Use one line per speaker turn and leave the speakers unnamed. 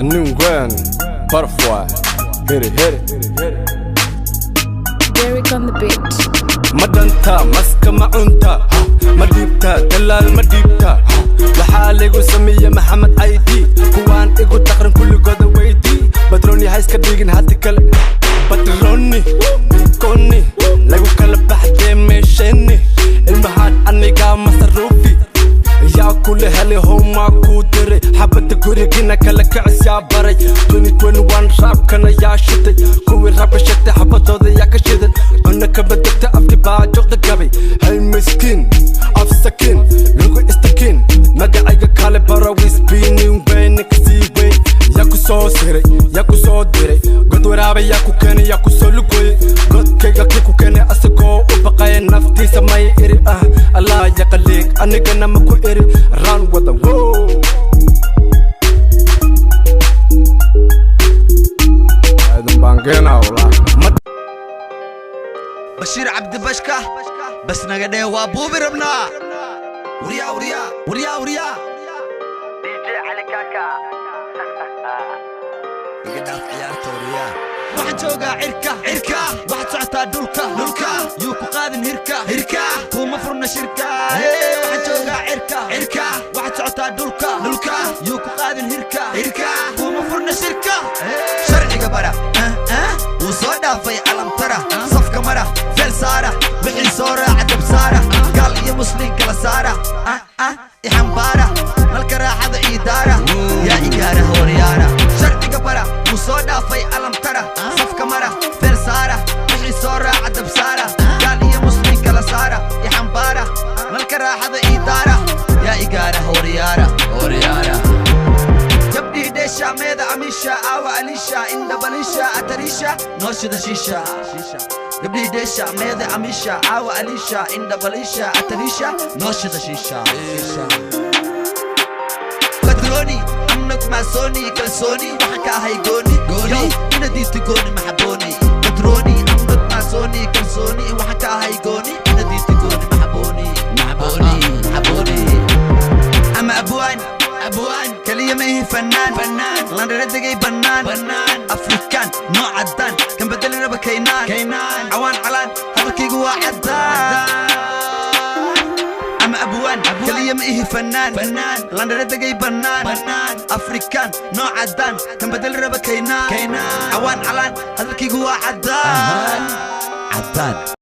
A new grand butterfly. Hit it, hit it.
Derek on the beat.
Ma dhanta maska, ma cunta, ma dhiibta dalaal, ma dhiibta. Waxaa laygu sameeye Maxamed Caydi, kuwaan igu daqran kulligooda weydii. Batrooni ha iska dhigin hadi kale, batrooni koni lagu kala baxdee meesheeni. Ilmahaan anigaa masaruufi, yaa kula helay, howmaa kuu diray xabadda gurigina kala kacis, yaa baray 2021 raabkana, yaa shitay kuwii raabka sheegtay, xabadooda yaa ka shidan, cunno kama degta, afki baa joqda gabay. Hay miskiin afsakin lagu istakin, magacayga kale bara wisbiinin weyne kasii weyn. Yaa ku soo siray, yaa ku soo diray god waraaba, yaa ku keenay, yaa ku soo lugoyay godkayga, kii ku keenay asagoo u baqaya naftiisa may iri ah. Allah yaqaliig, anigana ma ku iri raan wada wow. Aadan baan keenaa walaahi.
Bashiir Cabdi Bashka, bas naga dhee, waa buubi rabnaa. Waryaa, waryaa, waryaa, waryaa.
DJ Cali Kaka.
Iga dhaaf ciyaarta, waryaa. Waxaan joogaa cirka, cirka. Waxaad socotaa dhulka, dhulka. Yuu ku qaadin hirka, hirka. Kuma furna shirka. Waxaan joogaa cirka, cirka. Waxaad socotaa dhulka, dhulka. Yuu ku qaadin hirka, hirka. Kuma furna shirka. Sharciga bara wuu soo dhaafay alamtara, safka mara, feel saara, wixii soo raaca dab saara, gaal iyo muslim kala saara, ixambaara, nalka raaxada ii daara, yaa igaara horyaara. Sharciga bara wuu soo dhaafay alamtara, safka mara, feel saara, wixii soo raaca dab saara, gaal iyo muslim kala saara, ixambaara, nalka raaxada ii daara, yaa igaara horyaara, horyaara. Gabdhii dheesha meeda, amisha aawa, alisha indhabalisha atarisha nooshida shiisha. Gabdhii dheesha meeda, amisha aawa, alisha indhabalisha atarisha nooshida shiisha. Patroni amnak maasoni, kalsooni waxaan ka ahay gooni gooni, ina diidta gooni maxabooni. Patroni amnak maasoni, kalsooni waxaan ka ahay gooni, ina diidta gooni maxabooni, maxabooni, maxabooni. Ama abwaan, abwaan kaliya ma ihi, fanaan, fanaan landhara degay bannaan, bannaan Afrikaan noo caddaan kan bedeli raba kaynaan, kaynaan cawaan calaan, hadalkaygu waa caddaan. Ama abwaan kaliya ma ihi, fanaan, fanaan landhara degay bannaan, bannaan Afrikaan noo caddaan kan bedeli raba kaynaan, kaynaan cawaan calaan, hadalkaygu waa caddaan, caddaan.